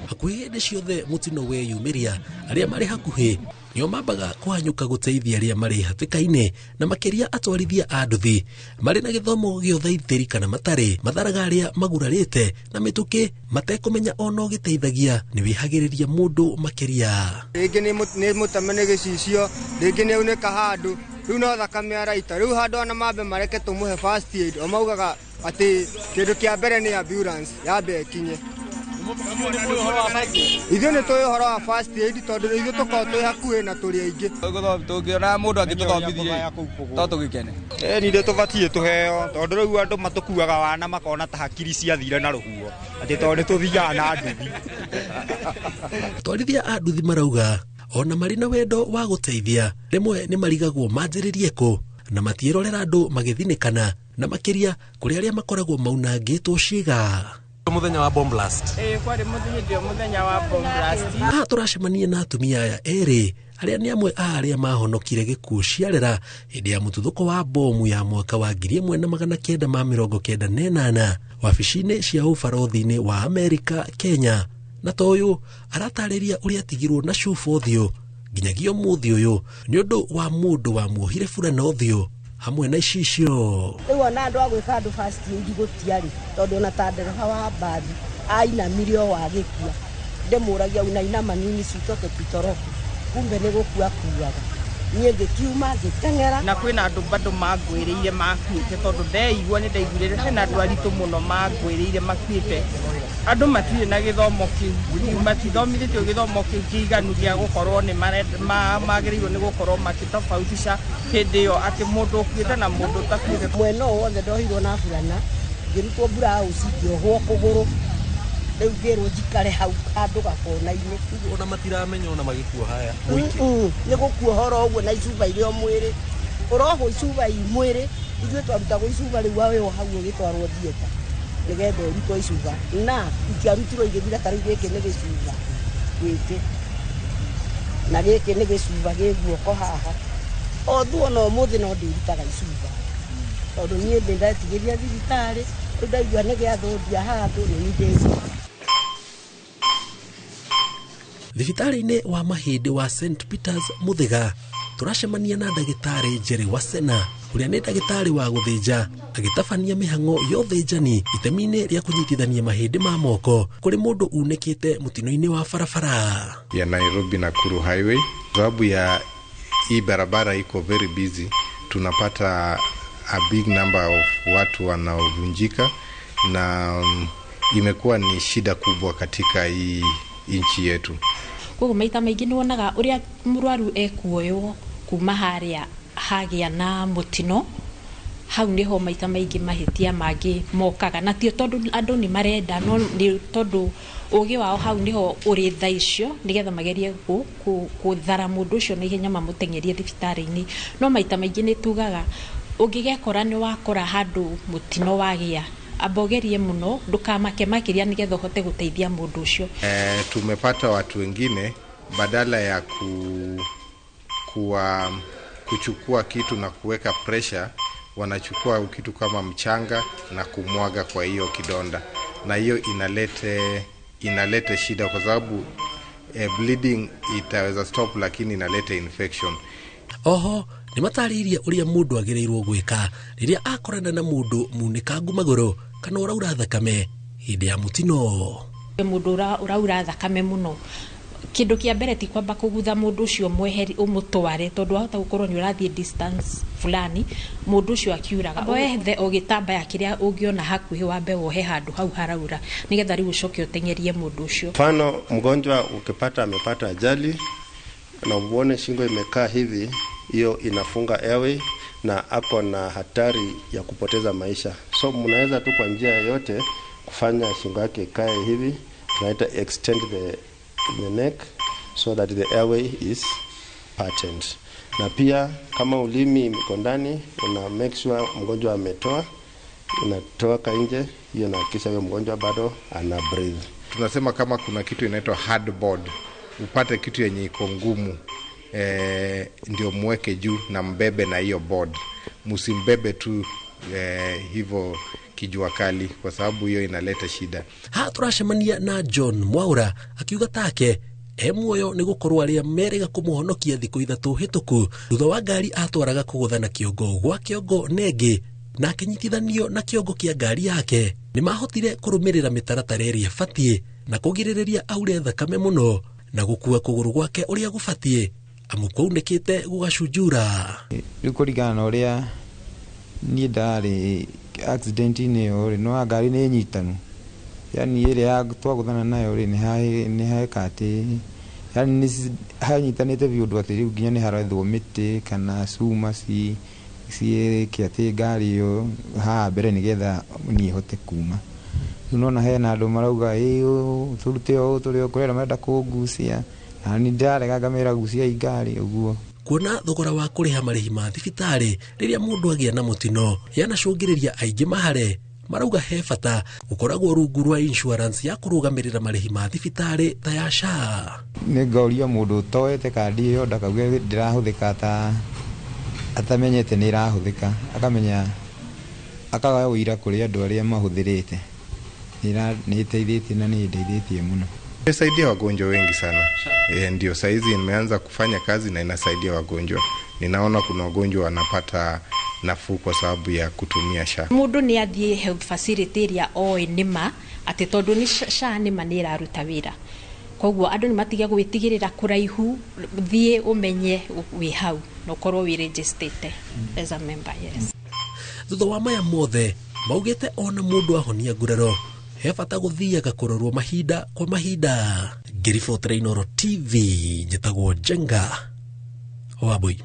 Hakuhĩ hĩndĩ ciothe mũtino weyumĩria, arĩa marĩ hakuhĩ nĩo mambaga kũhanyũka gũteithia arĩa marĩ hatĩka-inĩ, na makĩria atwarithia a nduthi marĩ na gĩthomo gĩa ũthaitĩri kana matarĩ, matharaga arĩa magurarĩte na mĩtũkĩ matekũmenya ona ũgĩteithagia nĩ wĩhagĩrĩria mũndũ makĩria. Rĩngĩ nĩ mũteme nĩ gĩcicio, rĩngĩ nĩ aunĩka handũ, rĩu no thakame araita, rĩu handũ ona mambe mareke tũmũhe first aid, o maugaga atĩ kĩndũ kĩa mbere nĩ ambulance yambe ĩkinye. Ithuĩ nĩ tũĩ ũhoro wa first aid tondũ ithuĩ tũkoragwo twĩ hakuhĩ na tũrĩ aingĩ. Tũngĩona mũndũ angĩtũthomithia to tũgĩkene. Nĩ tũbatiĩ tũheo tondũ rĩu andũ matũkuaga wana makona ta hakiri ciathire na rũhuho atĩ tondũ nĩ tũthiaga na nduthi. Atwarithia a nduthi marauga ona marĩ na wendo wa gũteithia rĩmwe nĩ marigagwo manjĩrĩrie kũ na matiĩrorera andũ magĩthinĩkana, na makĩria kũrĩ arĩa makoragwo maunangĩtwo ciĩga. Mũthenya wa bomb blast. Kwarĩ mũthenya wa bomb blast. Haha tũracemania na atumia aya erĩ arĩa nĩ amwe a arĩa mahonokire gĩkuũ ciarera hĩndĩ ya mũtuthũko wa bomu ya mwaka wa 1998 wabici-inĩ cia ũbarothi-inĩ wa Amerika Kenya, na ta ũyũ aratarĩria ũrĩa atigirwo na cuba ũthiũ nginyagia ũmũthĩ ũyũ nĩ ũndũ wa mũndũ wamuohire burana ũthiũ hamwe na icicio. Rĩu ona andũ a gwĩka andũ first aid gũtiarĩ tondũ ona ta ndereba wa mbathi ainamire o agĩkua, ndĩmũragia unainama nini citoke tutoroke, kumbe nĩ gũkua akuaga. Niĩ ngĩkiuma ngĩteng'era. Na kwĩna andũ bado mangwĩrĩire makuĩte tondũ ndeigua nĩ ndaiguire hena andũ aritũ mũno mangwĩrĩire makuĩte. Andũ matirĩ na gĩthomo kĩu, matithomithĩtio gĩthomo kĩu kĩiganu gĩa gũkorwo nĩ magĩrĩirwo nĩ gũkorwo makĩtofautisha hĩndĩ ĩyo atĩ mũndũ ũkuĩte na mũndũ ũtakuĩte. Mwena ũyũ wothe ndohirwo na burana, ngĩrutwo blouse ngĩohwo kũgũrũ, rĩu ngĩrwo njikare hau handũ gakona-inĩ. Ona matiramenya ona magĩkua haya mũingĩ. Nĩ gũkuohora ũguo na icuba irĩ o mwĩrĩ, ũrohwo icuba i mwĩrĩ, ithuĩ twarutagwo icuba rĩu wawĩho hau ũgĩtwarwo theatre nĩgetha ũrutwo icuba, na itiarutirwo igĩthira. Ta rĩu gĩkĩ nĩ gĩcuba gĩkĩ na gĩkĩ nĩ gĩcuba gĩ guoko haha, o thu ona ũmũthĩ no ndĩrutaga icuba tondũ niĩ ndĩ ndetigĩria thibitarĩ, rĩu ndaigua nĩ gĩathũndia handũ nĩ niĩ ndĩrutaga. Thibitarĩ-inĩ wa mahĩndĩ wa St Peters Mũthĩga tũracemania na ndagĩtarĩ Jerry Wasena ũrĩa nĩ ndagĩtarĩ wa gũthĩnja agĩtabania mĩhang'o ya ũthĩnjani itemi-inĩ rĩa kũnyitithania mahĩndĩ ma moko kũrĩ mũndũ unĩkĩte mũtino-inĩ wa barabara ya Nairobi Nakuru Highway. Sababu ya hii barabara iko very busy, tunapata a big number of watu wanaovunjika na imekuwa ni shida kubwa katika hii nchi yetu. Koguo maita maingĩ nĩ wonaga ũrĩa mũrwaru ekuoywo kuma harĩa hagĩa na mũtino, hau nĩho maita maingĩ mahĩtia mangĩ mokaga, na tio tondũ andũ nĩ marenda, no nĩ tondũ ũgĩ wao hau nĩho ũrĩ thaa icio nĩgetha magerie gũthara mũndũ ũcio na ihenya mamũteng'erie thibitarĩ-inĩ. No maita maingĩ nĩ tugaga ũngĩgekora nĩ wakora handũ mũtino wagĩa, amba ũgerie mũno ndũkamake makĩria nĩgetha ũhote gũteithia mũndũ ũcio. Tumepata watu wengine badala ya kuchukua kitu na kuweka pressure, wanachukua kitu kama mchanga na kumwaga kwa hiyo kidonda, na hiyo inalete shida kwa sababu bleeding itaweza stop lakini inaleta infection. Oho nĩ matarĩirie ũrĩa mũndũ agĩrĩirwo gwĩka rĩrĩa akorana na mũndũ munĩkangu magũrũ kana ũraura thakame hĩndĩ ya mũtino. Mũndũ ũraura thakame mũno, kĩndũ kĩa mbere ti kwamba kũgutha mũndũ ũcio mweheri ũmũtware, tondũ wahota gũkorwo nĩ ũrathiĩ distance fulani mũndũ ũcio akiuraga. Wethe o gĩtambaya kĩrĩa ũngĩona hakuhĩ wambe wohe handũ hau haraura nĩgetha rĩu ũcoke ũteng'erie mũndũ ũcio. Mfano, mgonjwa ukipata amepata ajali na uone shingo imekaa hivi, hiyo inafunga airway na ako na hatari ya kupoteza maisha. So mnaweza tu kwa njia yoyote kufanya shingo yake ikae hivi, tunaita extend the neck so that the airway is patent. Na pia kama ulimi iko ndani, una make sure mgonjwa ametoa, unatoka nje, hiyo inahakikisha huyo mgonjwa bado ana breathe. Tunasema kama kuna kitu inaitwa hard board, upate kitu yenye iko ngumu, ndio muweke juu na mbebe na hiyo board. Msimbebe tu hivyo kijua kali kwa sababu hiyo inaleta shida. Ha turacemania na John Mwaura akiuga take e muoyo nĩ gũkorwo arĩa merĩga kũmũhonokia thikũ 3 hĩtũku thutha wa ngari atwaraga kũgũthana kĩongo gwa kĩongo nengĩ na akĩnyitithanio na kĩongo kĩa ngari yake. Nĩ mahotire kũrũmĩrĩra mĩtaratara ĩrĩa ĩbatiĩ na kũgirĩrĩria aure thakame mũno na gũkua kũgũrũ gwake ũrĩa gũbatiĩ amu kwaunĩkĩte gũgacunjura. Rĩu kũringana na ũrĩa niĩ ndarĩ accident-inĩ ĩyo rĩ, no ngari nĩ nyitanu, yani ĩrĩa twagũthana nayo rĩ, nĩ heka atĩ yani nĩ hanyitanĩte biũ ũndũ atĩ rĩu nginya nĩ harethwo mĩtĩ kana cuma ciĩke atĩ ngari ĩyo haha mbere nĩgetha niĩ hote kuma. Rĩu nona hena andũ marauga ĩ tũrute ũũ tũrĩ o kũrĩ marenda kũngucia, na niĩ ndĩrarega ngamera guciai ngari ũguo. Kuona thogora wa kũrĩha marĩhi ma thibitarĩ rĩrĩa mũndũ agĩa na mũtino yanacũngĩrĩria aingĩ mahare, marauga he bata gũkoragwo rungu rwa insurance ya kũrũgamĩrĩra marĩhi ma thibitarĩ ta ya SHA. Nĩ ngoria mũndũ ũtoete kandi ĩyo ndakauge ndĩrahũthĩka ta atamenyete nĩ ĩrahũthĩka, akamenya akagaya ũira kũrĩ andũ arĩa mahũthĩrĩte. Nĩ ĩteithĩtie na nĩ ĩndeithĩtie mũno. Imesaidia wagonjwa wengi sana. Ndio saizi nimeanza kufanya kazi na inasaidia wagonjwa. Ninaona kuna wagonjwa wanapata nafuu kwa sababu ya kutumia SHA. Mũndũ nĩ athiĩ health facility ĩrĩa oĩ nĩma atĩ tondũ nĩ SHA nĩma nĩ ĩraruta wĩra. Koguo andũ nĩ matige gwĩtigĩrĩra kũraihu, thiĩ ũmenye wĩ hau na ũkorwo wĩ registered as a member, yes. Thutha wa maya mothe maugĩte ona mũndũ ahonia nguraro he bata gũthiaga kũrorwo mahinda kwa mahinda. Ngĩribotera Inooro TV njĩtagwo Njenga Wambui.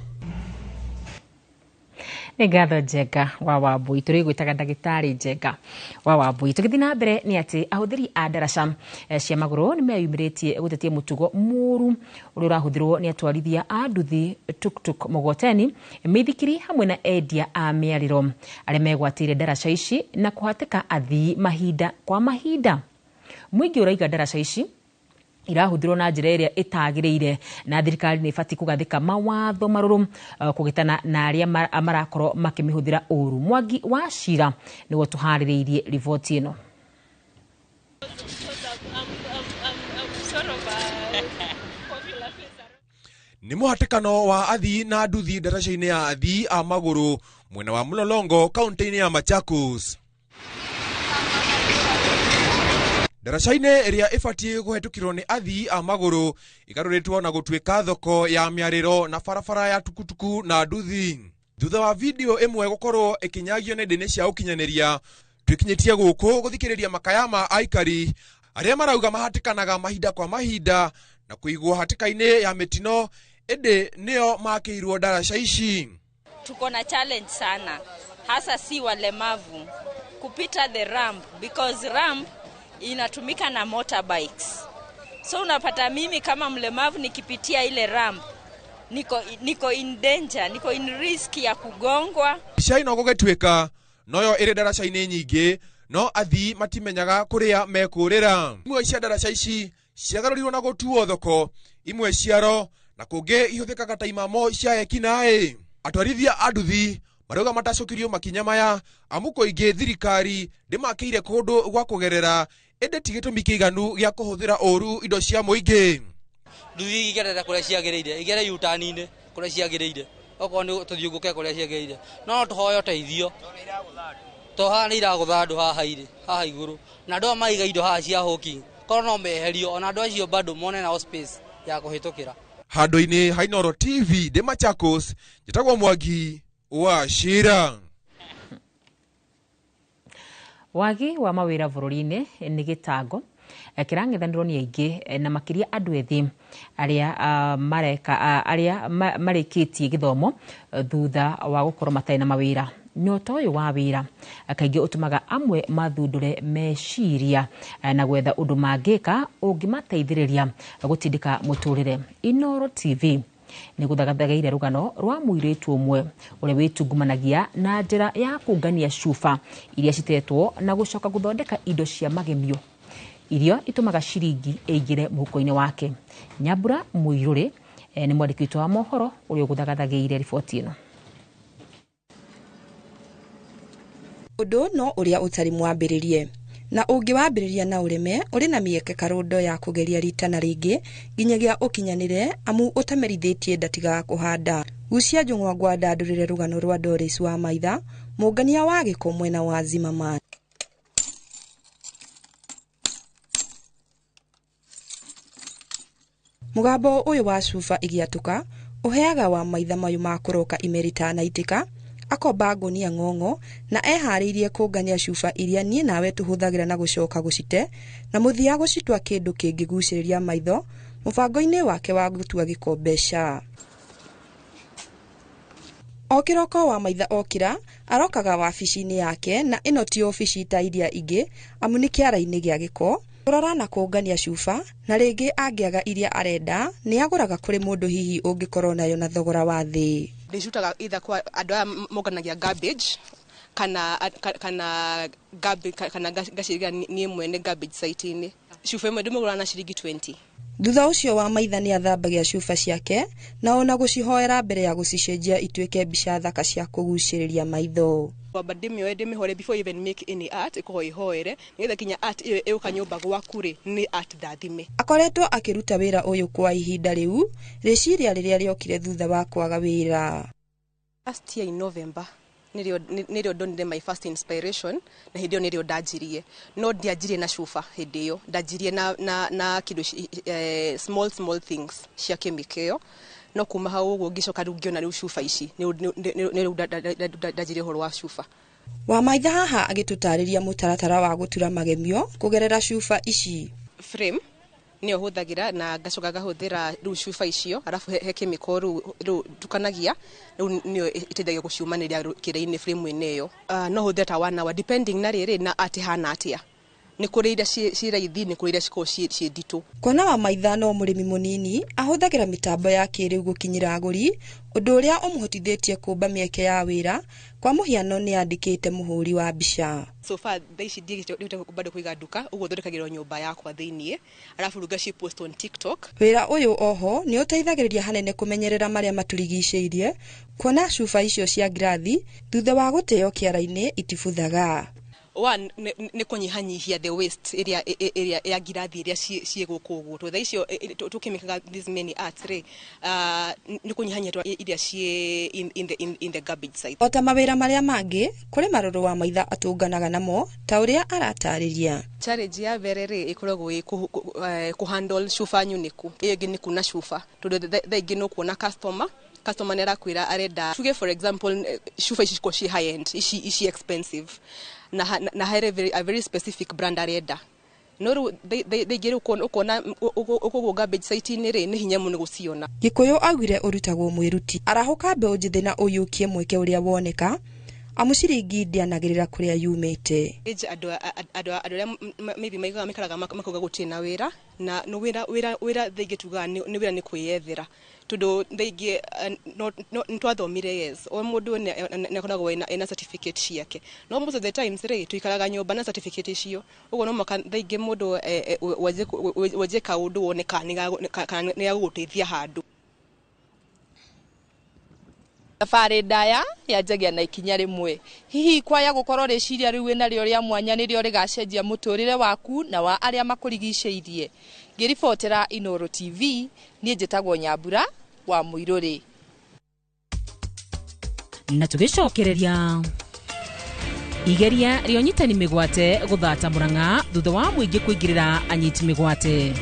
Nĩ ngatho Njenga wa Wambui, tũrĩgwĩtaga ndagĩtarĩ Njenga wa Wambui. Tũgĩthiĩ na mbere nĩ atĩ ahũthĩri a ndaraca cia magũrũ nĩ meyumĩrĩtie gũtetia mũtugo mũru ũrĩa ũrahũthĩrwo nĩ atwarithia a nduthi, tuktuk, mũgoteni, mĩithikiri hamwe na endia a mĩarĩro arĩa megwatĩire ndaraca ici na kũhatĩka athii mahinda kwa mahinda. Mũingĩ ũraiga ndaraca ici irahũthĩrwo na njĩra ĩrĩa ĩtagĩrĩire na thirikari nĩ ĩbatiĩ kũgathĩka mawatho marũrũ kũgĩtana na arĩa marakorwo makĩmĩhũthĩra ũru. Mwangi wa Cira nĩwe tũharĩrĩirie riboti ĩno. Nĩ mũhatĩkano wa athii na nduthi ndaraca-inĩ ya athii a magũrũ mwena wa Mlolongo kaunti-inĩ ya Machakos. Ndaraca-inĩ ĩrĩa ĩbatiĩ kũhetũkĩrwo nĩ athii a magũrũ ĩgarũrĩtwo na gũtuĩka thoko ya mĩarĩro na barabara ya tukutuku na nduthi. Thutha wa video ĩmwe gũkorwo ĩkĩnyagio nenda-inĩ cia ũkinyanĩria, twĩkinyĩtie gũkũ gũthikĩrĩria makaya ma aikari arĩa marauga mahatĩkanaga mahinda kwa mahinda na kũigwo hatĩka-inĩ ya mĩtino, ĩndĩ nĩo makĩirwo ndaraca ici. Tuko na challenge sana, hasa si walemavu kupita the ramp, because ramp inatumika na motorbikes. So unapata mimi kama mlemavu nikipitia ile ramp niko in danger, niko in risk ya kugongwa. Mbica ĩno gũgĩtuĩka noyo ĩrĩ ndaraca-inĩ nyingĩ, no athii matimenyaga kũrĩa mekũrĩra. Imwe cia ndaraca ici ciagarũrirwo na gũtuo thoko, imwe ciaro na kũngĩ ihũthĩkaga ta imamo cia ekinaĩ. Atwarithia a nduthi marauga matacũkirio makinya maya amu kũingĩ thirikari ndĩmakĩire kũndũ gwa kũgerera, ĩndĩ ti gĩtũmi kĩiganu gĩa kũhũthĩra ũru indo cia mũingĩ. Nduthi igerera kũrĩa ciagĩrĩire, igere U-turn-inĩ kũrĩa ciagĩrĩire, okorwo nĩ tũthiũngũke kũrĩa ciagĩrĩire, no tũhoe ũteithio to haha nĩ iragũtha andũ haha irĩ haha igũrũ, na andũ aya maiga indo haha cia hawking korwo no meherio, ona andũ acio bado mone nao space ya kũhĩtũkĩra. Handũ-inĩ ha Inooro TV ndĩ Machakos, njĩtagwo Mwangi wa Shira. Wagi wa mawĩra bũrũri-inĩ nĩ gĩtango kĩrang'ethanĩrwo nĩ aingĩ na makĩria andũ ethĩ arĩa mareka arĩa marĩkĩtie gĩthomo thutha wa gũkorwo matarĩ na mawĩra. Nyota ũyũ wa wĩra kaingĩ ũtũmaga amwe mathundũre meciria na gwetha ũndũ mangĩka ũngĩmateithĩrĩria gũtindĩka mũtũrĩre. Inooro TV nĩ gũthagathageire rũgano rwa mũirĩtu ũmwe ũrĩa wĩtungumanagia na njĩra ya kũngania cuba iria citetwo na gũcoka gũthondeka indo cia magemio iria itũmaga ciringi ĩingĩre mũhuko-inĩ wake. Nyambura Mũirũrĩ nĩ mwandĩki witũ wa mohoro ũrĩa ũgũthagathagĩire riboti ĩno. Ũndũ no ũrĩa ũtarĩ mwambĩrĩrie, na ũngĩwambĩrĩria na ũreme ũrĩ na mĩeke karũndo ya kũgeria rita na rĩngĩ nginyagia ũkinyanĩre, amu ũtamerithĩtie ndatigaga kũhanda. Gucia njũng'wa ngwandandũrĩre rũgano rwa Doris wa Maitha, mũngania wa gĩko mwena wa Zimmerman. Mũgambo ũyũ wa cuba ĩgĩatũka ũheaga wa maitha mayũ ma kũroka ime rĩtanaitĩka, akomba ngũnia ng'ong'o na eharĩirie kũngania cuba iria niĩ nawe tũhũthagĩra na gũcoka gũcite na mũthia gũcitua kĩndũ kĩngĩgucĩrĩria maitho mũbango-inĩ wake wa gũtua gĩko mbeca. O kĩroko wa maitha okĩra arokaga wabici-inĩ yake, na ĩno ti obici ta iria ingĩ amu nĩ kĩara-inĩ gĩa gĩko kũrora na kũngania cuba, na rĩngĩ angĩaga iria arenda nĩ agũraga kũrĩ mũndũ hihi ũngĩkorwo nayo na thogora wa thĩ. Ndĩcutaga either kwa andũ aya monganagia garbage kana kana garbage kana ngacirĩra niĩ mwene garbage site-inĩ. Cuba ĩmwe ndĩmĩgũraga na ciringi 20. Thutha ũcio wa maitha nĩ athambagia cuba ciake na ona gũcihoera mbere ya gũcicenjia ituĩke mbica thaka cia kũgucĩrĩria maitho. Kwamba ndĩmĩoe ndĩmĩhore before even make any art, ĩkorwo ĩhoere nĩgetha kinya art ĩyo ĩũka nyũmba gwaku rĩ, nĩ art ndathime. Akoretwo akĩruta wĩra ũyũ kwa ihinda rĩu, rĩciria rĩrĩa rĩokire thutha wa kwaga wĩra. Last year in November nĩrĩo ndonire my first inspiration, na hĩndĩ ĩyo nĩrĩo ndanjirie, no ndianjirie na cuba hĩndĩ ĩyo, ndanjirie na kĩndũ small small things cia chemical ĩyo, no kuma hau ũguo ngĩcoka rĩu ngĩona rĩu cuba ici nĩ rĩu ndanjirie ũhoro wa cuba. Wa maitha haha agĩtũtarĩria mũtaratara wa gũtura magemio kũgerera cuba ici. Frame nĩyo hũthagĩra na ngacoka ngahũthĩra rĩu cuba icio, arabu he chemical rĩu tukanagia rĩu nĩyo ĩteithagia gũciũmanĩria kĩrĩa-inĩ frame-inĩ ĩyo. No hũthĩre ta 1 hour depending na rĩrĩ na art ĩhana atĩa, nĩ kũrĩ iria ciĩ raithi, nĩ kũrĩ iria cikoragwo ciĩ nditũ. Kuona wa maitha no mũrĩmi mũnini ahũthagĩra mĩtambo ya kĩrĩu gũkinyĩra agũri, ũndũ ũrĩa ũmũhotithĩtie kũmba mĩeke ya wĩra. Kwa mũhiano nĩ andĩkĩte mũhũri wa mbica. So far thaa ici ndiĩte bado kũiga nduka, ũguo thondekagĩrwo nyũmba yakwa thĩiniĩ, arabu rĩu ngaci post on TikTok. Wĩra ũyũ oho nĩ ũteithagĩrĩria hanene kũmenyerera marĩa matũrigicĩirie, kuona cuba icio cia ngirathi thutha wa gũteo kĩara-inĩ itibuthaga. One nĩ kũnyihanyihia the waste ĩrĩa ya ngirathi iria ciĩ gũkũ ũguo, tondũ thaa icio tũkĩmĩkaga this many arts rĩ, nĩ kũnyihanyihia iria ciĩ in the garbage site. O ta mawĩra marĩa mangĩ, kũrĩ marũrũ wa maitha atũnganaga namo ta ũrĩa aratarĩria. Challenge ya mbere rĩ ĩkoragwo ĩ kũhandle cuba nyunĩku, ĩyo ĩngĩ nĩ kuna cuba, tondũ thaa ingĩ nĩ ũkuona customer nĩ arakwĩra arenda tuge for example cuba ici cikoragwo ciĩ high end, ici expensive, na harĩ a very specific brand arenda, no rĩu thaa ingĩ rĩu ũkona ũkũgwo garbage site-inĩ rĩ nĩ hinya mũno gũciona. Gĩkũyũ augire ũrutagwo mwĩruti, arahũka mbeũ njĩthĩ na ũiyũkie mweke ũrĩa woneka, amu ciringi ndĩanagĩrĩra kũrĩa yumĩte. Andũ arĩa maybe maigaga maikaraga makauga gũtirĩ na wĩra, na no wĩra thaa ingĩ tugaga nĩ wĩra nĩ kwĩyethera, tondũ thaa ingĩ nĩ twathomire, yes, o mũndũ nĩ akoragwo ena certificate ciake, no most of the times rĩ tũikaraga nyũmba na certificate icio, ũguo no mũhaka thaa ingĩ mũndũ wenje kaũndũ wone kana nĩ gagũgũteithia handũ. Thabarĩ ndaya yanjagia na ikinya rĩmwe. Hihi kwaya gũkorwo rĩciria rĩu wĩnarĩo rĩa mwanya nĩrĩo rĩgacenjia mũtũrĩre waku na wa arĩa makũrigicĩirie. Ngĩribotera Inooro TV, niĩ njĩtagwo Nyambura wa Mũirũrĩ. Na tũgĩcokereria igeria rĩa ũnyitani mĩgwate gũthata Murang'a thutha wa mũingĩ kũingĩrĩra anyiti mĩgwate.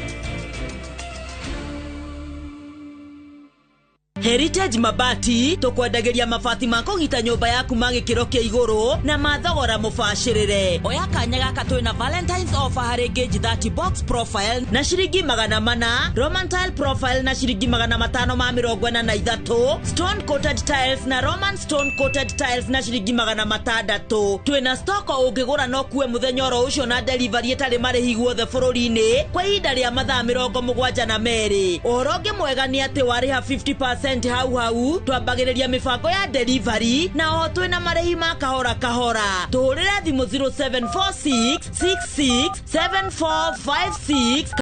Heritage Mabati tukwendagĩria mabati ma kũgita nyũmba yaku ma gĩkĩro kĩa igũrũ na ma thogora mũbacĩrĩre. Oya kanya gaka twĩna Valentine's offer harĩ gauge 30 box profile na ciringi 400, Roman tile profile na ciringi 543, stone coated tiles na Roman stone coated tiles na ciringi 600. Twĩna stock ũngĩgũra no kuwe mũthenya oro ũcio na delivery ĩtarĩ marĩhi guothe bũrũri-inĩ kwa ihinda rĩa mathaa 72. Ũhoro ũngĩ mwega nĩ atĩ warĩha 50% hau hau twambagĩrĩria mĩbango ya delivery na oho twĩna marĩhi ma kahora kahora. Tũhũrĩre thimũ 0746 66 7456.